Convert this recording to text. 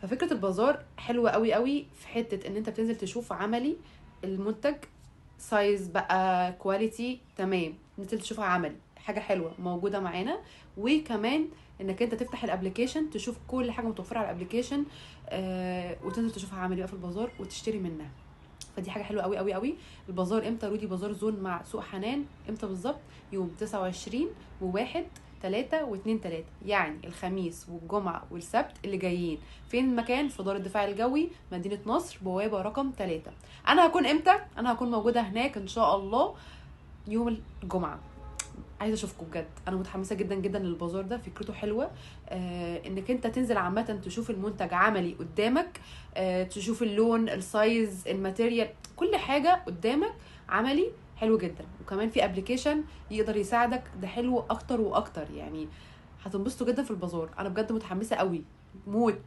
ففكره البازار حلوة قوي قوي في حتة ان انت بتنزل تشوف عملي المنتج، size بقى، quality، تمام، نزل تشوفها عملي، حاجة حلوة موجودة معانا. وكمان انك انت تفتح ال application تشوف كل حاجة متوفرة على ال application، وتنزل تشوفها عملي بقى في البازار وتشتري منها. فدي حاجة حلوة قوي قوي قوي. البازار امتى؟ رودي بازار زون مع سوق حنان. امتى بالظبط؟ يوم 29 و1 3 و2 3، يعني الخميس والجمعة والسبت اللي جايين. فين المكان؟ في دار الدفاع الجوي، مدينة نصر، بوابه رقم 3. انا هكون امتى؟ انا هكون موجودة هناك ان شاء الله يوم الجمعة. عايزه اشوفكم بجد، انا متحمسة جدا جدا للبازار ده، فكرته حلوة. انك انت تنزل عامة تشوف المنتج عملي قدامك، تشوف اللون، ال size، ال material، كل حاجة قدامك عملي، حلو جدا. وكمان في application يقدر يساعدك، ده حلو اكتر واكتر. يعني هتنبسطوا جدا في البازار، انا بجد متحمسة قوي موت.